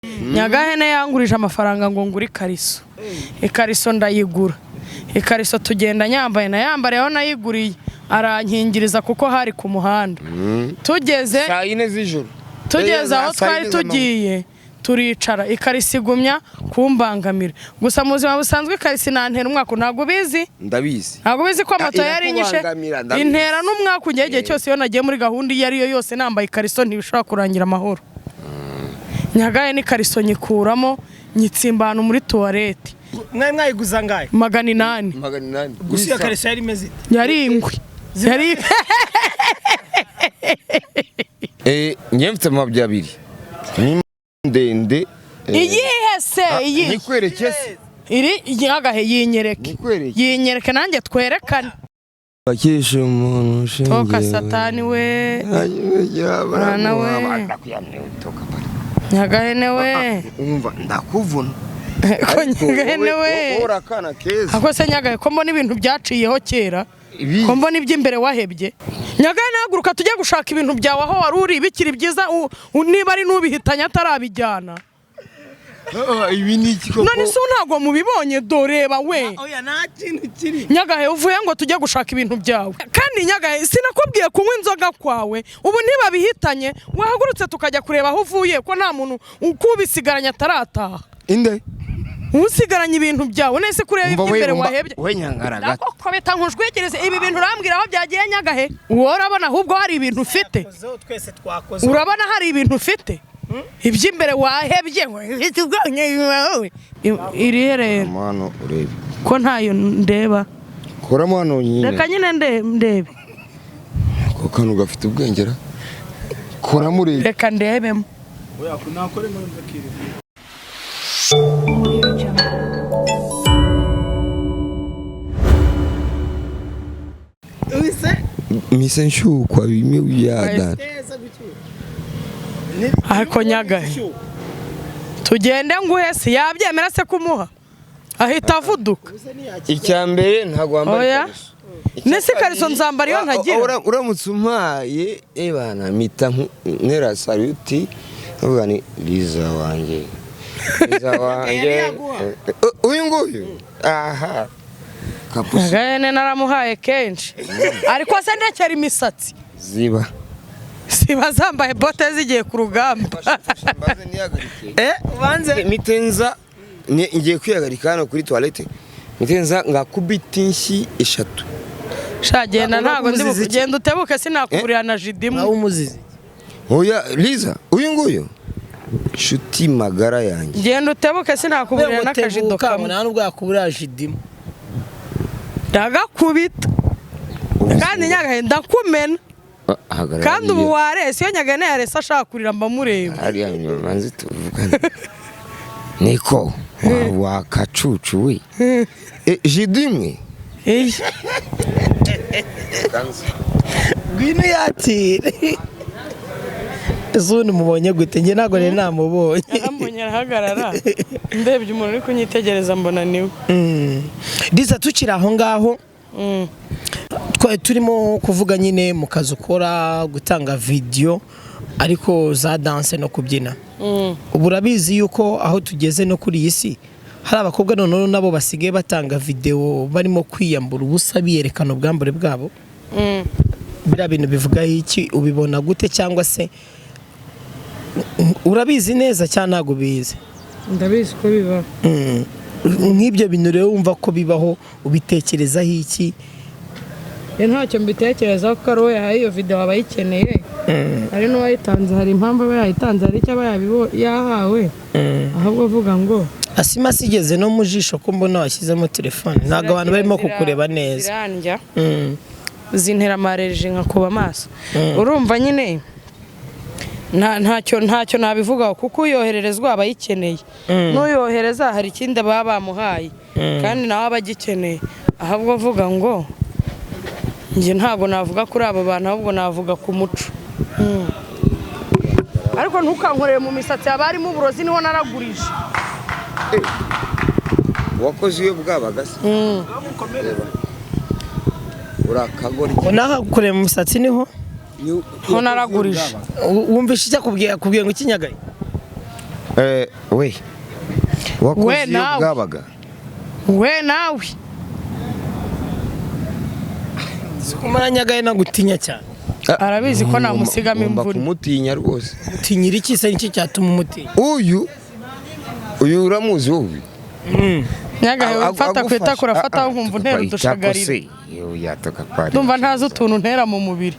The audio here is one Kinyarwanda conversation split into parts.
Nyagahene yangurije amafaranga ngo ngure ikariso, ikariso ndayigura, ikariso tugenda nyambaye, nayambariye aho nayiguriye, arankingiriza kuko hari ku muhanda. Tugeze Saa 4 z'ijoro. Tugeze aho Saa twari 4 z'amanywa. Tugiye turicara, ikariso igumya kumbangamira. Gusa mu buzima busanzwe ikariso inantera umwaka, ntabwo ubizi? Ndabizi. Ntabwo ubizi ko moto yari inyishe? Irakubangamira, ndabizi. Intera n'umwaka ungeye. Igihe cyose iyo nagiye muri gahunda iyo ari yo yose nambaye ikariso, ntibishobora kurangira amahoro. Nyagaye n'ikariso nyikuramo, nyitsimba ahantu muri tuwarete. Mwari mwayiguza angahe? 800. 800. Gusa iyo kariso yari imeze ite? Yari ingwe, yari Njye mfite amabya abiri ni ndende. Iyihe se? Iyihe? Nikwereke se? Iri nyagahe, yinyereke. Nikwereke. Yinyereke nanjye twerekane. Bakesha umuntu ushingiye. Toka satani we! Mwana we. Nyagahene we! Umva, ndakuvuna. Ko nyagahene we! Wowe akana keza. Ako se nyagahe, ko mbona ibintu byaciyeho kera? Ibi. Ko mbona iby'imbere wahebye? Nyagahene, haguruka tujye gushaka ibintu byawe aho wari uri bikiri byiza, niba ari n'ubihitanye atarabijyana. Ibi ni iki koko? None se ubu ntabwo mubibonye? Doreba we! Oya, nta kintu kiri. Nyagahe, uvuye ngo tujye gushaka ibintu byawe. Kandi nyagahe, sinakubwiye kunywa inzoga kwawe? Ubu ntibabihitanye. Wahagurutse tukajya kureba aho uvuye, ko nta muntu ukubisigaranye atarataha. Inde? Usigaranye ibintu byawe. Nese kureba Umva we, iby'imbere umva, wahebye? We nyangara gato. Ndakukobeta nkujwigirize. Ibi bintu urambwira aho byagiye nyagahe? Wowe urabona ahubwo hari ibintu ufite? Twakozeho twese, twakoze. Urabona hari ibintu ufite? Iby'imbere wahebye wowe. Irihe rero? Hano urebe. Ko ntayo ndeba? Koramo hano nyine. Reka nyine ndebe. Ako kantu gafite ubwenge ra. Koramo urebe. Reka ndebemo. Oya, nakore muri ndakiri. Wise? Mise nshukwa bimwe byadana. Neza gucyura. Ariko nyagahe, tugende nguhe se? Yabyemera se kumuha? Ahita avuduka. Icya mbere, ntabwo wambara Oya. ikariso. Nese ikariso nzambara iyo ntagira? Uramutse umpaye, ebana mpita ntera saluti, nkavuga ni Liza wanjye, Liza wanjye. Yaguha. Uyu nguyu aha kapusi. Nyagahene naramuhaye kenshi, ariko se ndekera imisatsi. Ziba. Siba zambaye bote zigiye ku rugamba. Ubanze. Mitenza ngiye kwihagarika hano kuri toilette, mitenza ngakubita inshyi eshatu. Sha genda, ntabwo ndi Uramuziza iki? genda utebuke, sinakuburira na jidimu. Nawe umuzizi. Oya Liza, uyu nguyu nshuti magara yanjye. Genda utebuke, sinakuburira n'akajido kamwe. Nta nubwo yakubura jidimu. Ndagakubita kandi nyagahe ndakumena. Hagarara. Kandi ubu Hariya. warese, iyo nyagahene yarese ashaka kurira mba mureba. Hariya inyuma manzi tuvugane. Niko wakacucu we. Jidimwe. Iyi. Ngwino yakire. Ese ubundi mubonye gute? Njye ntabwo nari namubonye. Yarambonye arahagarara, ndebye umuntu uri kunyitegereza mbona niwe. Liza, tukiri aho ngaho, twari turimo kuvuga nyine mu kazi ukora, gutanga vidiyo ariko za danse no kubyina. Ubu urabizi yuko aho tugeze no kuri iyi si hari abakobwa noneho nabo basigaye batanga videwo barimo kwiyambura ubusa, biyerekana ubwambure bwabo. Biriya bintu bivugaho iki? Ubibona gute? Cyangwa se urabizi neza cyangwa ntabwo ubizi? Ndabizi ko bibaho. Nk'ibyo bintu rero wumva ko bibaho, ubitekerezaho iki? Iyo ntacyo mbitekerezaho, kuko ari uwo yahaye iyo videwo aba ayikeneye, hari n'uwayitanze, hari impamvu aba yayitanze, hari icyo aba yahawe. Ahubwo avuga ngo Asima sigeze no mu jisho, ko mbona washyizemo telefone, ntabwo abantu barimo kukureba neza. Zirandya, zintera amareji nkakuba amaso. Urumva nyine ntacyo nabivugaho, kuko uyohererezwa aba ayikeneye, n'uyohereza hari ikindi baba bamuhaye kandi nawe aba agikeneye. Ahubwo avuga ngo njye ntabwo navuga kuri abo bantu, ahubwo navuga ku muco. Ariko ntukankorere mu misatsi, haba harimo uburozi, niho naragurije. Wakoze iyo bwabaga se? Urakagoryi. Nahakoreye mu musatsi niho. Ho naragurije. Wumvishe icyo akubwiye? Akubwiye ngo ikinyagaye. We wakoze We iyo nawe. bwabaga. We nawe. Kumara nagutinya cyane. Arabizi ko namusigamo Ngomba imvune. kumutinya rwose. Utinyira iki se? Nicyo cyatuma umutinya? Uyu uramuzi wowe? Nyagahe, mfata ku itako, urafata nkumva untera udushagarira. Ndumva ntazi utuntu ntera mu mubiri.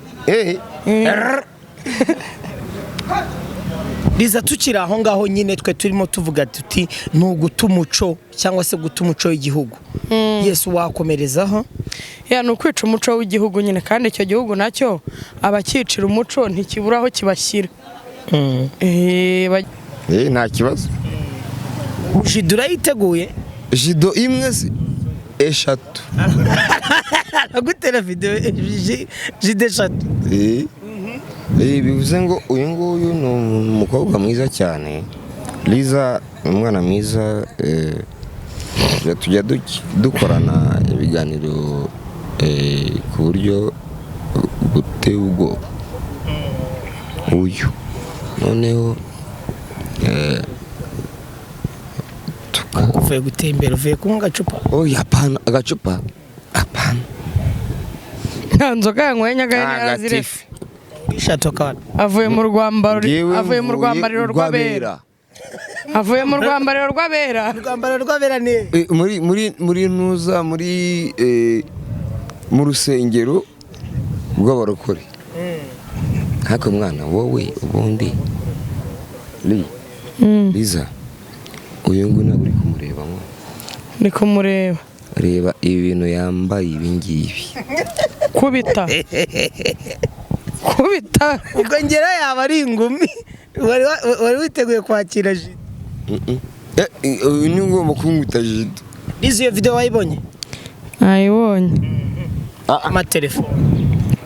Liza, tukiri aho ngaho nyine, twe turimo tuvuga tuti ni uguta umuco cyangwa se guta umuco w'igihugu. Yesu, wakomerezaho. Ya, ni ukwica umuco w'igihugu nyine, kandi icyo gihugu nacyo abakicira umuco ntikibura aho kibashyira. Nta kibazo. Jido urayiteguye? Jido imwe se? Eshatu. Aragutera videwo jido eshatu. Bivuze ngo uyu nguyu ni umukobwa mwiza cyane. Liza ni umwana mwiza, tujya dukorana ibiganiro ku buryo buteye ubwoba. Uyu noneho Uvuye gutembera, uvuye kunywa agacupa? Oya, hapana, agacupa hapana. Nta nzoga yanyweye Nyagahe, yaraziretse. Agatifu. Eshatu akaba Avuye mu rwambaro, Njyewe avuye mu mvuye rwambariro rw'abera, avuye mu rwambariro rw'abera. Urwambaro rw'abera ni Muri ntuza muri mu rusengero rw'abarokore. Ariko mwana wowe ubundi Liza, uyu nguyu ntabwo uri kumureba mwana. Ndi kumureba. Reba ibi bintu yambaye, ibi ngibi. Kubita kubita. Ubwo ngera yaba ari ingumi. Wari witeguye kwakira jido? Mm-mm. Uyu ni ugomba kumwita jido. Liza, iyo video wayibonye? Nayibonye. Amatelefone.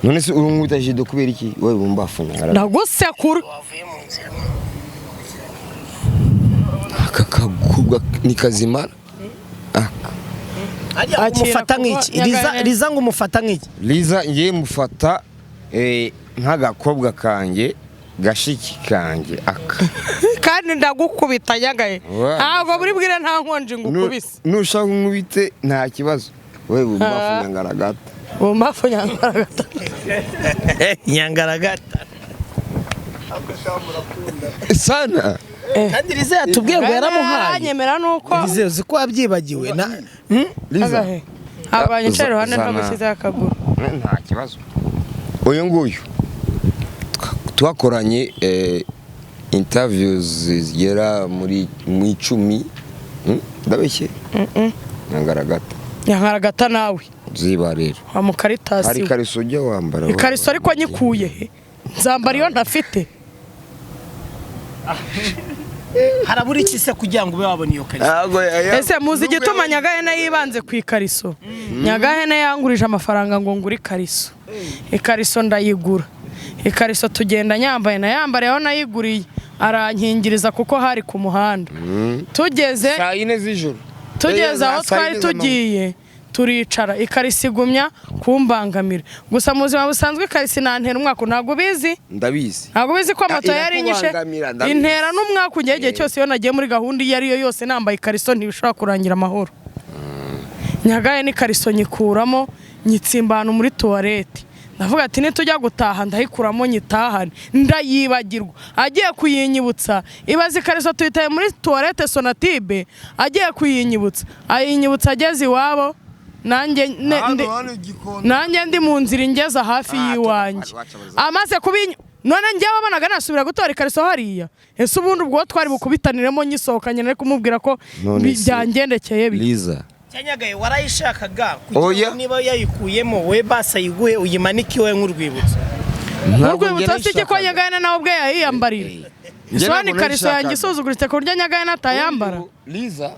None se urumwita jido kubera iki? Wowe bumbafu nyangara. Ndagusekura. Aka kagubwa ni kazimara. Aka. Harya Akira umufata kuko nk'iki Liza? Nyagahe- Liza ngo umufata nk'iki? Liza ngiye mufata nk'agakobwa kanjye, gashiki kanjye aka. Kandi ndagukubita Nyagahe. Wa- Ntabwo buri bwire nta nkonji ngukubise. Nushaka unkubite nta kibazo. Wowe bumbafu nyangara gato. Bumbafu nyangaragata. Nyangaragata. Sana. Kandi Liza yatubwiye ngo yaramuhaye. Aranyemera nuko Liza, uzi ko wabyibagiwe na Liza. Nyagahe, ntabwo wanyicara iruhande Zana. ntagushyizeho akaguru. Nta kibazo. Uyu nguyu twakoranye interviews zigera muri mu 10. Ndabeshye? Nyangaragata. Nyangaragata nawe. Ziba rero. Wa mukaritasi Hari we. ikariso ujya wambara. Ikariso ariko nyikuye he? Nzambara iyo ntafite. Harabura iki se kugira ngo ube wabona iyo kariso? Ntabwo Ese muzi igituma Nyagahene yibanze ku ikariso? Nyagahene yangurije amafaranga ngo ngure ikariso. Ikariso ndayigura. Ikariso tugenda nyambaye, nayambariye aho nayiguriye, arankingiriza kuko hari ku muhanda. Tugeze saa yine z'ijoro. Tugeze aho Saa twari yine z'amanywa. tugiye turicara, ikariso igumya kumbangamira. Gusa mu buzima busanzwe ikariso inantera umwaka, ntabwo ubizi? Ndabizi. Ntabwo ubizi ko moto yari inyishe? Irakubangamira, ndabizi. Intera n'umwaka ugera. Igihe cyose iyo nagiye muri gahunda iyo ari yo yose nambaye ikariso ntibishobora kurangira amahoro. Nyagaye n'ikariso nyikuramo, nyitsimba ahantu muri tuwarete. Ndavuga ati nitujya gutaha ndayikuramo nyitahane, ndayibagirwa. Agiye kuyinyibutsa, ibaze, ikariso tuyitaye muri tuwarete Sonatibe, agiye kuyinyibutsa ayinyibutsa ageze iwabo. Nanjye nanjye ndi mu nzira ingeza hafi Ah, y'iwanjye. waca- Amaze kubinya none njyewe wabonaga nasubira gutora ikariso hariya? Ese ubundi ubwo twari bukubitaniremo nyisohokanye, nari kumubwira ko None se- byangendekeye bi Liza. Cyanyagaye, warayishakaga kugira Oya. ngo niba yayikuyemo we basi ayiguhe uyimanike iwe nk'urwibutso? Ntabwo Urwibutso njye si iki ko nayishakaga. Nyagahene nawe ubwe yayiyambarira? Njye Isoni, ntabwo ikariso yanjye nayishakaga. isuzuguritse ku buryo Nyagahene atayambara. Liza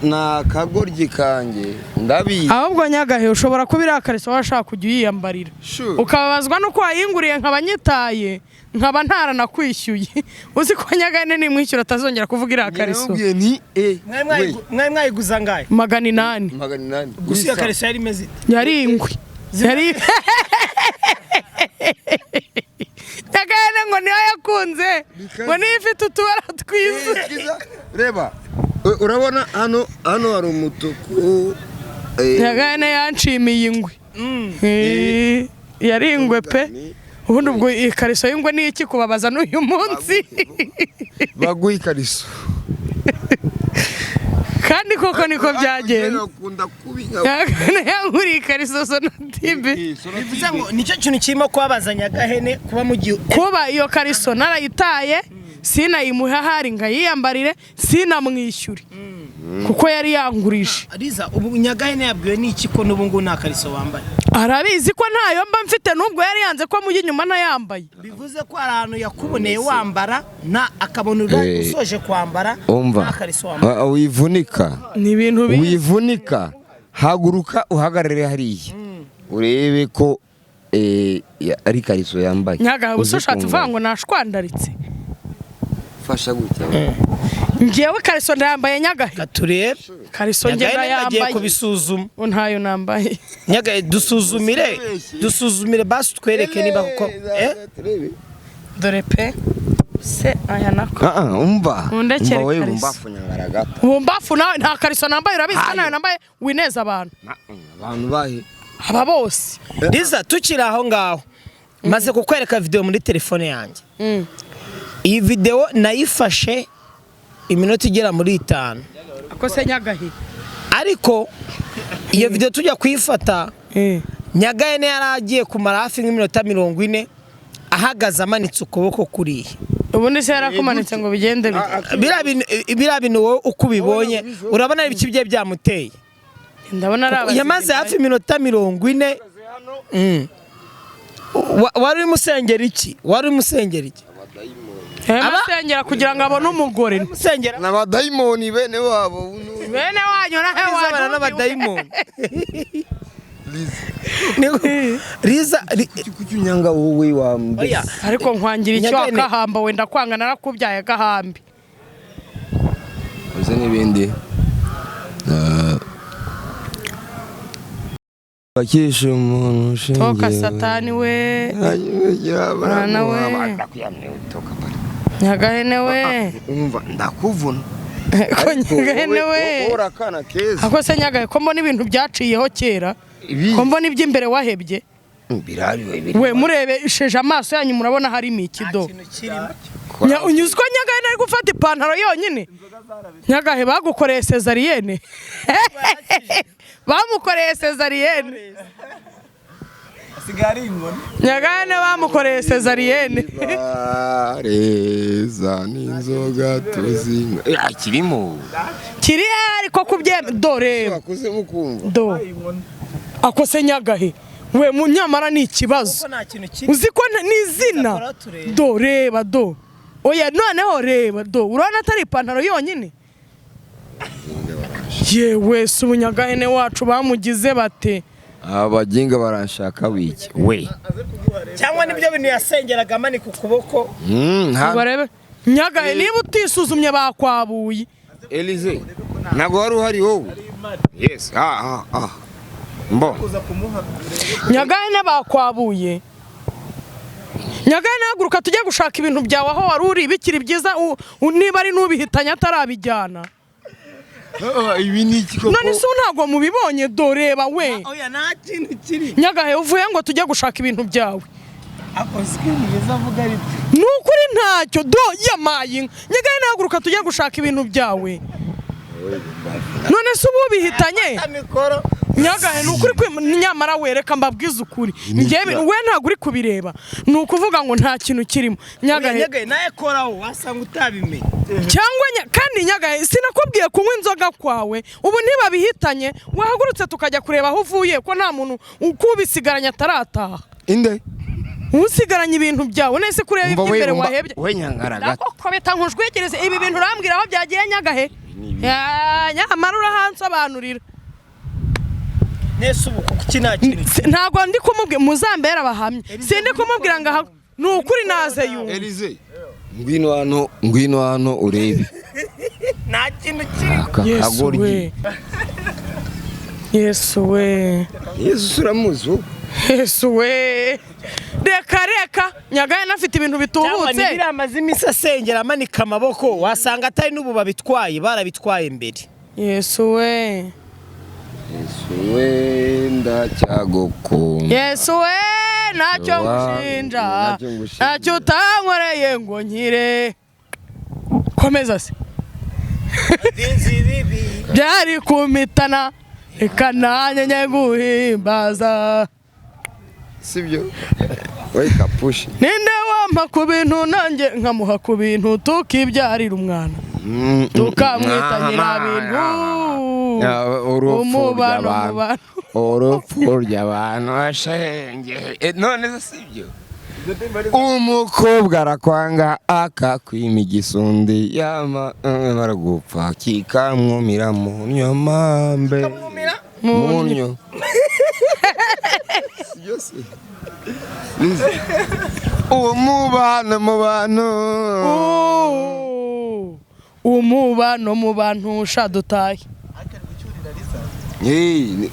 na kagoryi kanjye ndabizi. Ahubwo Nyagahe, ushobora kuba iriya kariso washaka kujya uyiyambarira, Sure. ukababazwa nuko wayinguriye nkaba nyitaye, nkaba ntaranakwishyuye. Uzi ko Nyagahene nimwishyura atazongera kuvuga iriya kariso? Naramubwiye nti Mwari we mwari mwayiguza angahe? 800. 800. Gusa iyo kariso yari imeze ite? Yari ingwe, yari Nyagahene ngo niyo yakunze, ngo niyo ifite utubara twiza. Twiza. Reba, urabona hano, hano hari umutuku. Nyagahene yanshimiye ingwe. Yari ingwe pe. Ubundi ubwo ikariso y'ingwe ni iki kubabaza n'uyu munsi? Baguha ikariso. Kandi koko niko byagenze. Bakunda kubi nka Nyagahene yanguriye ikariso Sonatube. Bivuze ngo nicyo kintu kirimo kubabaza Nyagahene, kuba mu gihe Kuba iyo kariso narayitaye, sinayimuhe ahari ngo ayiyambarire, sinamwishyure kuko yari yangurije. Liza, ubu Nyagahene yabwiwe n'iki ko n'ubu ngubu nta kariso wambaye? Arabizi ko ntayo mba mfite, n'ubwo yari yanze ko mujya inyuma ntayambaye. Bivuze ko hari ahantu yakuboneye wambara nta akabona usoje kwambara Umva, nta kariso wambaye. Wivunika. Ni ibintu bibi. Wivunika, haguruka uhagarare hariya urebe ko ari kariso yambaye. Nyagahe, Uzi ushatse uvuga kungana. ngo nashwandaritse. Fasha gutya. Ngewe kariso ndayambaye, Nyagahe. Gaturebe. Kariso nge Nyagahene agiye ndayambaye. kubisuzuma. Ubu ntayo nambaye. Nyagahe, dusuzumire, dusuzumire basi, twereke niba koko Dore pe, se aya nako. Ah, ah, umva. Undekere Umva we. ikariso. Umbafu nyangaragata. Bumbafu nawe, nta kariso nambaye, urabizi ko ntayo nambaye, wineza abantu. Abantu bahe? Aba bose. Liza, tukiri aho ngaho, maze kukwereka video muri telefone yanjye. Iyi video nayifashe iminota igera muri 5. Ako se Nyagahe. Ariko iyo video tujya kuyifata, Nyagahene yari agiye kumara hafi nk'iminota 40 ahagaze amanitse ukuboko kuriya. Ubundi se yarakumanitse ngo bigende bite? Biriya bintu wowe uko ubibonye, urabona ibiki bye byamuteye? Ndabona ari abazizi. Yamaze hafi iminota 40. Wari urimo usengera iki? Wari urimo usengera iki? Yarimo asengera kugira ngo abone umugore. Usengera N'abadayimoni bene wabo. Bene wanyu nahe? Izabana Wanyu. n'abadayimoni. Liza Kuki unyanga wowe wa Oya. Ariko nkwangira icyo? Nyagahene. Akahamba wenda kwanga, narakubyaye gahambi. Uze n'ibindi. Bakisha umuntu ushingiye. Toka satani we. Mwana we. Nyagahene we. Umva, ndakuvuna. Ko Nyagahene we. Wowe urakana keza. Ako se Nyagahe, ko mbona ibintu byaciyeho kera? Ibi Ko mbona iby'imbere wahebye? Birari we, biri. We murebesheje amaso yanyu murabona harimo ikido? Unyuze ko Nyagahene ari gufata ipantaro yonyine. Nyagahe, bagukoreye césarienne, bamukoreye césarienne. Nyagahene bamukoreye césarienne. Bareza n'inzoga tuzinywa. Kirimo. Kiri ariko kubyemera, dore. Bakuze mukumva. Do ako se Nyagahe we, mu nyamara ni ikibazo. Nta kintu kiri. Uzi ko ni izina. Cyakora turebe. Do reba, do oya, noneho reba, do urabona atari ipantaro yonyine? Yewe si umunyagahene wacu bamugize bate? Abaginga baranshaka wiki we. Cyangwa nibyo bintu yasengeraga amanika ukuboko. Ngo barebe Nyagahe niba utisuzumye bakwabuye. Elize, ntabwo wari uhari wowe. Yes, ah ah ah, mbo. Nyagahene bakwabuye. Nyagahene, haguruka tujye gushaka ibintu byawe aho wari uri bikiri byiza, niba ari n'ubihitanye atarabijyana. Ibi ni iki koko? None se ubu ntabwo mubibonye? Doreba we. Oya, nta kintu kiri. Nyagahe, uvuye ngo tujye gushaka ibintu byawe. Akoze ibintu byiza avuga ari byo. Ni ukuri ntacyo, do yamaye inka. Nyagahe, haguruka tujye gushaka ibintu byawe. None se ubu ubihitanye? Mikoro. Nyagahe, ni ukuri nyamara wereka mbabwize ukuri, njyewe we ntabwo uri kubireba, ni ukuvuga ngo nta kintu kirimo, Nyagahe. Nyagahe nawe koraho wasanga utabimenye. Cyangwa kandi Nyagahe, sinakubwiye kunywa inzoga kwawe? Ubu ntibabihitanye? Wahagurutse tukajya kureba aho uvuye, ko nta muntu ukubisigaranye atarataha. Inde? Usigaranye ibintu byawe nese kureba Umva we, iby'imbere umva wahebye. we nyangara gato. Ndakukobeta nkujwikirize ibi bintu, urambwira aho byagiye Nyagahe? Ya, nyamara urahansobanurira. Nese ubu kuki nta kintu? Ntabwo ndi kumubwira, muzambere abahamya, sindi kumubwira ngo aha ni ukuri naze yumva. Elize, ngwino hano, ngwino hano urebe. Nta kintu kiri. Aka Yesu kagoryi. we, Yesu we. Yesu uramuzi wowe? Yesu we. Reka reka, Nyagahene afite ibintu Cyangwa bitubutse. Ntibiriya amaze iminsi asengera amanika amaboko, wasanga atari n'ubu babitwaye, barabitwaye mbere. Yesu we! Yesu we, ndacyagukunda. Yesu we, ntacyo ngushinja. Ntacyo ngushinja. Ntacyo utankoreye ngo nkire. Komeza se. Byari kumitana, reka nanjye njye guhimbaza. Sibyo, we kapushi. Ninde wampa ku bintu, nanjye nkamuha ku bintu, tukibyarira umwana, tukamwita nyirabintu? Urupfu Umubano mu ry'abantu. bantu. Urupfu ry'abantu ashenge. None se sibyo, umukobwa arakwanga akakwima igisundi, yama baragupfa kikamwumira mu nyomambe munyo. Sibyo se? Liza. Umubano mu bantu. Umubano mu bantu, sha dutahe.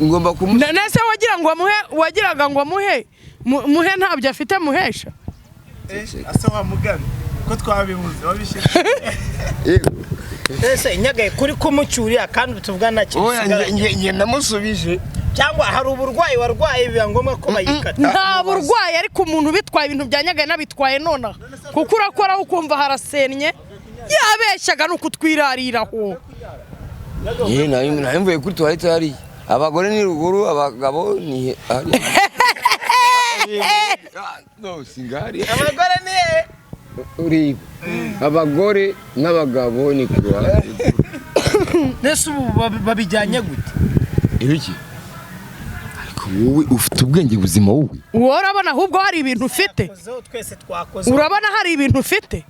Ngomba kumu Nese wagira ngo amuhe, wagiraga ngo amuhe, muhe ntabyo afite muhesha. Ase wa mugani ko twabibuze wabishyira. Ese Nyagaye, kuri kumucyurira kandi tuvugana nta kintu Oya, usigaranye? nge ndamusubije. Cyangwa hari uburwayi warwaye biba ngombwa ko bayikata? Nta burwayi, ariko umuntu ubitwaye ibintu bya Nyagaye n'abitwaye nonaha, kuko urakoraho ukumva harasennye, yabeshyaga ni ukutwirariraho. Ye, nayo mvuye kuri toilette hariya. Abagore ni ruguru, abagabo ni hariya. No, singari. Abagore ni he? Uri abagore n'abagabo ni ku ruhande. Nese ubu babijyanye gute? Ibiki? Ariko wowe ufite ubwenge buzima wowe. Wowe urabona ahubwo hari ibintu ufite? Twese twakoze. Urabona hari ibintu ufite?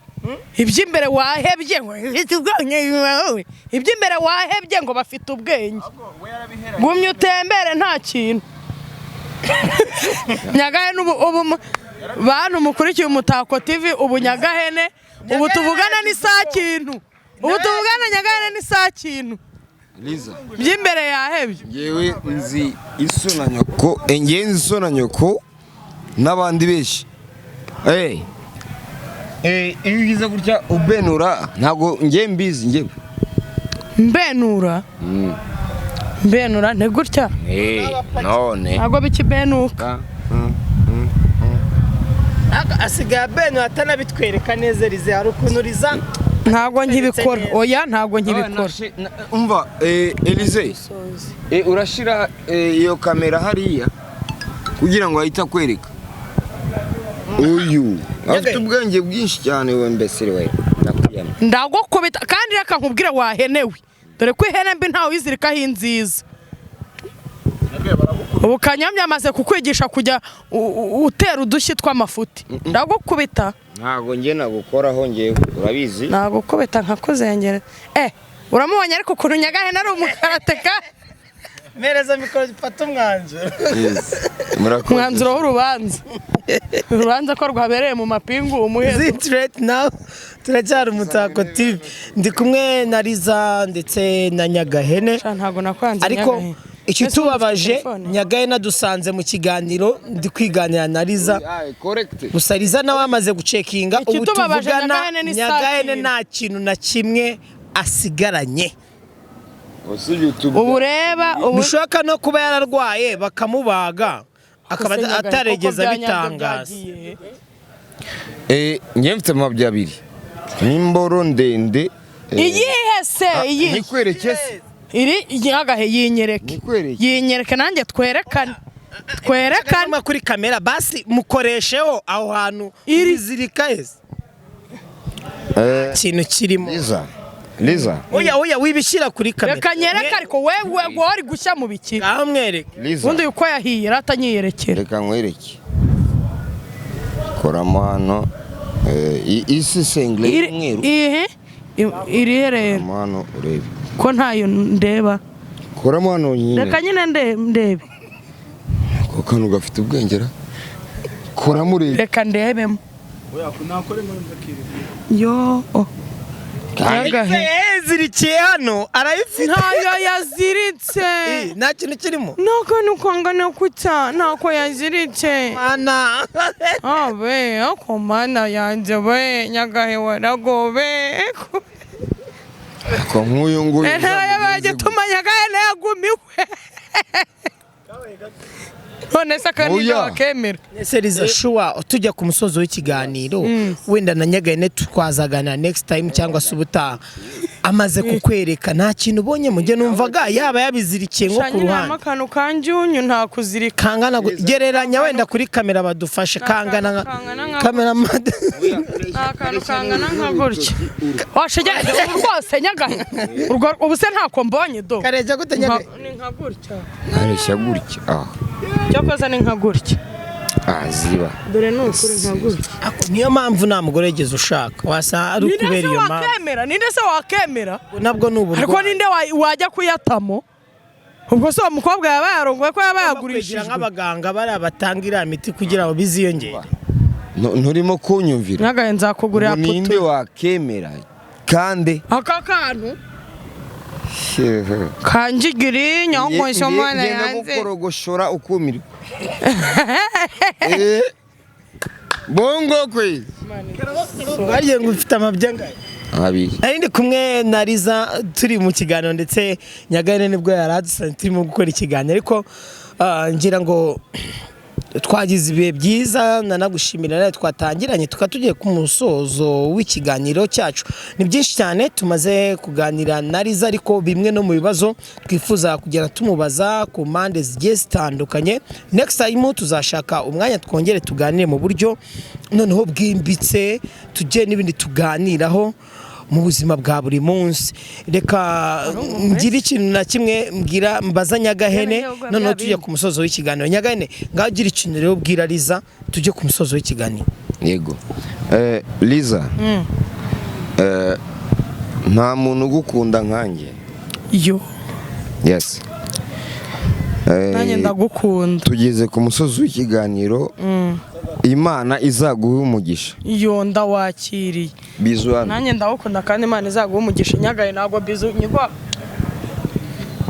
Iby'imbere wahebye ngo ufite ubwenge wowe. Iby'imbere wahebye ngo bafite ubwenge. Gumya utembere nta kintu. Nyagahene ubu bantu mukurikiye Umutako TV, ubu Nyagahene ubu tuvugana ni saa kintu, ubu tuvugana Nyagahene ni saa kintu. Liza. By'imbere yahebye. Ngewe nzi iso na nyoko, ngewe nzi iso na nyoko n'abandi benshi. Iyo ugize gutya ubenura, ntabwo ngewe mbizi ngewe. Mbenura, mbenura ni gutya. None. Ntabwo bikibenuka. Asigaye abenu atanabitwereka neza. Rize, hari ukuntu riza. Ntabwo nkibikora, oya, ntabwo nkibikora. Umva, Elize, urashira iyo kamera hariya kugira ngo ahite akwereka. Uyu afite ubwenge bwinshi cyane we, mbese we ndakwiyamye. Ndagukubita kandi reka nkubwire wahenewe, dore ko ihene mbi ntawe uyizirikaho inziza. Ubu Kanyamya amaze kukwigisha kujya utera udushyi tw'amafuti. Ndagukubita. Ntabwo njye nagukoraho ngewe, urabizi. Nagukubita nkakuzengera. Uramubonye ariko ukuntu Nyagahene ari umukarateka? Mpereza mikoro ifata umwanzuro. Yes. Murakoze. Umwanzuro w'urubanza, urubanza ko rwabereye mu mapingu, umuhezo. Zit right now turacyari Umutako TV, ndi kumwe na Liza ndetse na Nyagahene. Sha, ntabwo nakwanze. Ariko Nyagahene. ikitubabaje, Ese ufite telefone? Nyagahene adusanze mu kiganiro ndi kwiganira na Liza. Aye, correct. Gusa Liza nawe amaze gucekinga ubu Ikitubabaje, tuvugana Nyagahene ni saa Nyagahene kintu. nta kintu na kimwe asigaranye. Usibye utubwa. Ubu reba ubu. Bishoboka no kuba yararwaye bakamubaga akaba Ese Nyagahene, ataregeza koko bya nyabyo bitangaza. byagiye? Njye mfite amabya abiri n'imboro ndende. Iyihe se, iyihe? Nikwereke se? Iri Nyagahe, yinyereke. Nikwereke. Yinyereke nanjye twerekane, twerekane. Kama kuri kamera basi mukoresheho aho hantu Iri. izirika ese ikintu kirimo. Liza, Liza. Oya oya, wibishyira kuri kamera. Reka nyereke, ariko wewe wowe uri gushya mu biki? Ngaho mwereke. Liza. Ubundi uko yahiye ratanyiyerekera. Reka nkwereke, koramo hano, isi sengire y'umweru. Ihe irihe rero? Koramo hano urebe. Ko ntayo ndeba. Koramo hano nyine. Reka nyine ndebe. Ako kantu gafite ubwengera, koramo urebe. Reka ndebemo. Oya, nakore muri ndakiri. Yo, oh. Nyagahe. Yazirikiye hano, arayifite. Ntayo yaziritse. Nta kintu kirimo. N'akantu kangana kutya ntako yaziritse. Mana. Abe ako Mana yanjye we, Nyagahe waragobe. Ko nk'uyu nguyu Ntara yabaye gituma Nyagahe nayagumiwe. None se aka ninde Oya. wakemera? Ese Liza, sure, tujya ku musozo w'ikiganiro, wenda na Nyagahene twazagana next time cyangwa se ubutaha, amaze kukwereka, nta kintu ubonye? Mujye numvaga yaba yabizirikiye nko ku Nyine harimo ruhande. akantu kanjyunyu, nta kuzirika. Kangana gereranya wenda kuri kamera badufashe, kangana nka Kangana nka kamera. Ni akantu kangana nka gutya. Washegera rwose Nyagahe. Urwo ubu se ntako mbonye do? Kareja gute, Nyagahe? Ni nka gutya. Nkareshya gutya, ah. Cyakoze ni nka gutya. Ah, ziba. Dore ni ukuri, nka gutya. Niyo mpamvu nta mugore wigeze ushaka, wasa ari Ninde se ukubera iyo mpamvu. wakemera? Ninde se wakemera? Nabwo ni Ariko uburwayi. ninde wajya kuyatamo? Ubwo se uwo mukobwa yaba yarongoye ko yaba Kwegera yagurishijwe? nk'abaganga bariya batanga iriya miti kugira ngo biziyongere. Nturimo kunyumvira? Nyagahe, nzakugurira Ngo ninde puto. wakemera kandi? Aka kantu kanjigiri nyankwesha mwana Ngenda yanjye. gukorogoshora ukumirwa. Bongo kwe. Bariye ngo ufite amabya angahe? Abiri. Nari ndi kumwe na Liza turi mu kiganiro, ndetse Nyagahene nibwo yari adusanze turimo gukora ikiganiro, ariko ngira ngo twagize ibihe byiza. Nanagushimira nawe twatangiranye, tukaba tugiye ku musozo w'ikiganiro cyacu. Ni byinshi cyane tumaze kuganira na Liza, ariko bimwe no mu bibazo twifuza kugenda tumubaza ku mpande zigiye zitandukanye, next time tuzashaka umwanya twongere tuganire mu buryo noneho bwimbitse, tujye n'ibindi tuganiraho mu buzima bwa buri munsi. Reka ngire ikintu na kimwe mbwira mbaza Nyagahene, noneho tujye ku musozo w'ikiganiro. Nyagahene, ngaho ugira ikintu rero ubwira Liza, tujye ku musozo w'ikiganiro. Yego. Liza, nta muntu ugukunda nkanjye. Yo. Yes. Nanjye ndagukunda. Tugeze ku musozi w'ikiganiro, Imana izaguha umugisha. Yo, ndawakiriye. Bizu hano. Nanjye ndagukunda kandi Imana izaguha umugisha. Nyagahe, ntabwo bizu nyigwa.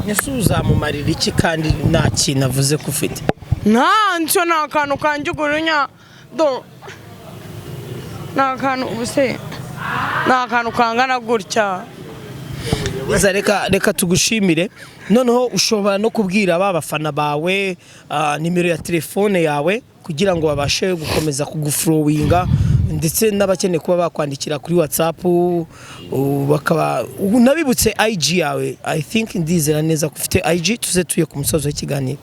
Ese uzamumarira iki kandi nta kintu avuze ko ufite? Nta ncyo, ni akantu kanjugurunya do, ni akantu ubu se ni akantu kangana gutya. Liza, reka tugushimire. Noneho ushobora no kubwira ba bafana bawe nimero ya telefone yawe kugira ngo babashe gukomeza kugufollowinga, ndetse n'abakeneye kuba bakwandikira kuri WhatsApp, bakaba unabibutse IG yawe. I think, ndizera neza ko ufite IG. Tuze tuye ku musozo w'ikiganiro.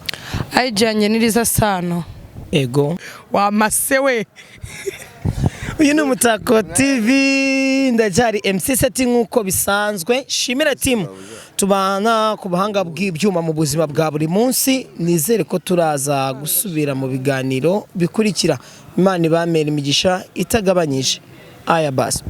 IG yanjye ni Liza Sano. Ego. Wamase we. Uyu ni Umutako TV, ndacyari MC Seti nk'uko bisanzwe. Shimira team tubana ku buhanga bw'ibyuma mu buzima bwa buri munsi. Nizere ko turaza gusubira mu biganiro bikurikira. Imana ibamera imigisha itagabanyije. Aya basi.